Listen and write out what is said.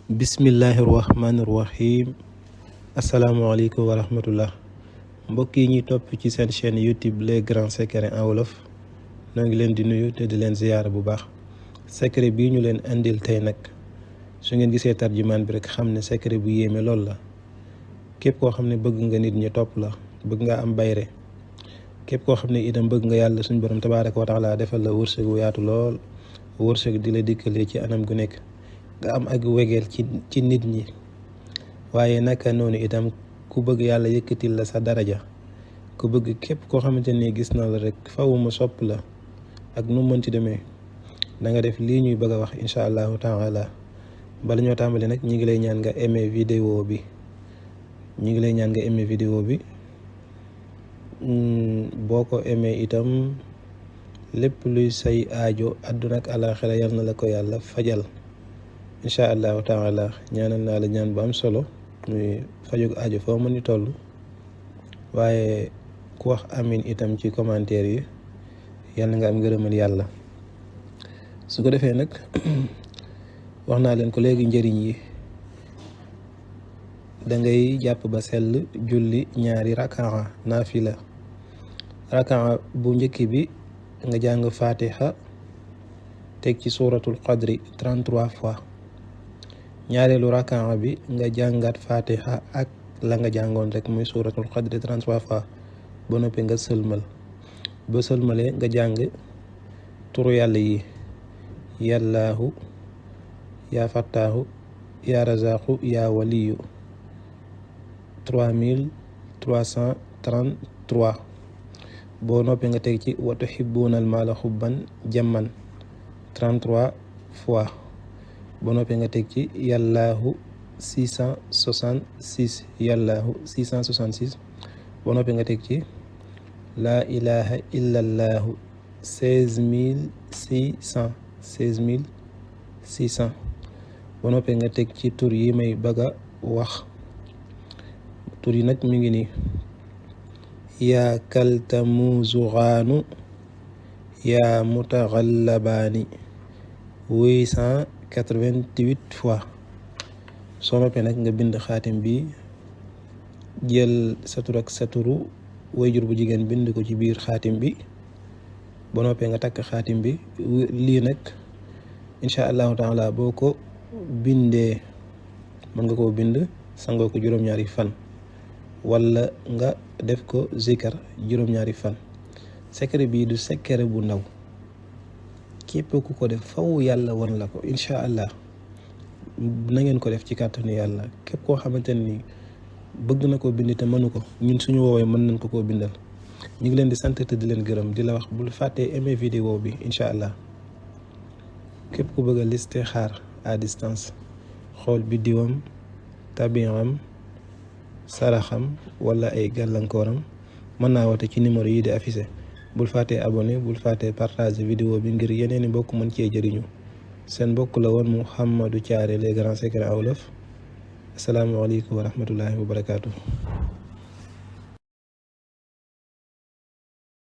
bismillahirrahmanirrahim. Assalamualaikum warahmatullah. Mbokk yi ñuy topp ci seen chaîne YouTube les grands secrets en wolof noo ngi leen di nuyu te di leen ziyaara bu baax. secret bii ñu leen indil tey nag su ngeen gisee tarjumaan bi rek xam ne secret bu yéeme lool la. képp koo xam ne bëgg nga nit ñi topp la, bëgg nga am bayre, képp koo xam ne itam bëgg nga yàlla suñu borom tabaaraka wa taala defal la wërsëg wu yaatu lool, wërsëg di la dikkalee ci anam gu nekk, nga am ak wegeel ci nit ñi. waaye naka noonu itam ku bëgg yàlla yëkkatil la sa daraja, ku bëgg képp koo xamante ni gis na la rek faw mu sopp la ak nu mënti demee, da nga def lii ñuy bëgg a wax incha allahu taala. bala ñoo tàmbali nag ñi ngi lay ñaan nga aimé vidéo bi, boo ko aimé itam lépp luy say aajo àdduna ak àllaaxira yal na la ko yàlla fajal incha allahu taala. ñaanal naa la ñaan bu am solo muy fajug aajo foo mën ni toll, waaye ku wax amin itam ci commentaire yi yal na nga am ngërëmal yàlla. su ko defee nag wax naa leen ko léegi, njëriñ yi da ngay jàpp ba sell, julli ñaari rakaa naafila. rakaa bu njëkk bi nga jàng fatiha teg ci suratul qadri 33 fois. ñaareelu rakaa bi nga jàngat fatiha ak la nga jàngoon rek muy suratul qadri 33 fois ba noppi nga sëlmal. ba sëlmalee nga jàng turu yàlla yi: yàllaahu, yaa fattaahu, yaa razaqu, yaa waliyu 3333. boo noppi nga teg ci wa tuhibbuuna al maala xubban jamman 33 fois. boo noppi nga teg ci yàllaahu 666, yàllaahu 666. boo noppi nga teg ci laa ilaha illallahu 16600, 16600. boo noppi nga teg ci tur yi may bëgg a wax. tur yi nag mi ngi nii: yaa kaltamuzuxaanu, yaa mutaxallabaani 888 fois. soo noppee nag nga bind xaatim bi, jël sa tur ak sa turu wayjur bu jigéen bind ko ci biir xaatim bi. boo noppee nga takk xaatim bi. lii nag incha allahu taala boo ko bindee mën nga koo bind sangoo ko juróom-ñaari fan, wala nga def ko zikar juróom-ñaari fan. secret bii du secret bu ndaw, képp ku ko def faw yàlla won la ko incha allah. na ngeen ko def ci kàttanu yàlla. képp koo xamante ni bëgg na koo bind te mënu ko, ñun suñu woowee mën nañ ko bindal. ñu ngi leen di sant te di leen gërëm, di la wax bul fàttee aimer vidéo bi incha allah. képp ku bëgg a listixaar à distance, xool biddiwam, tabiam, saraxam wala ay gàllankooram, mën naa woote ci numéro yi di affiché. bul fàttee abonné, bul fàttee partager vidéo bi ngir yeneeni mbokk mën cee jëriñu. seen mbokk la woon Mouhamadou Thiaré les grands secrets en wolof. asalaamaaleykum wa rahmatullahi wa barakaatu.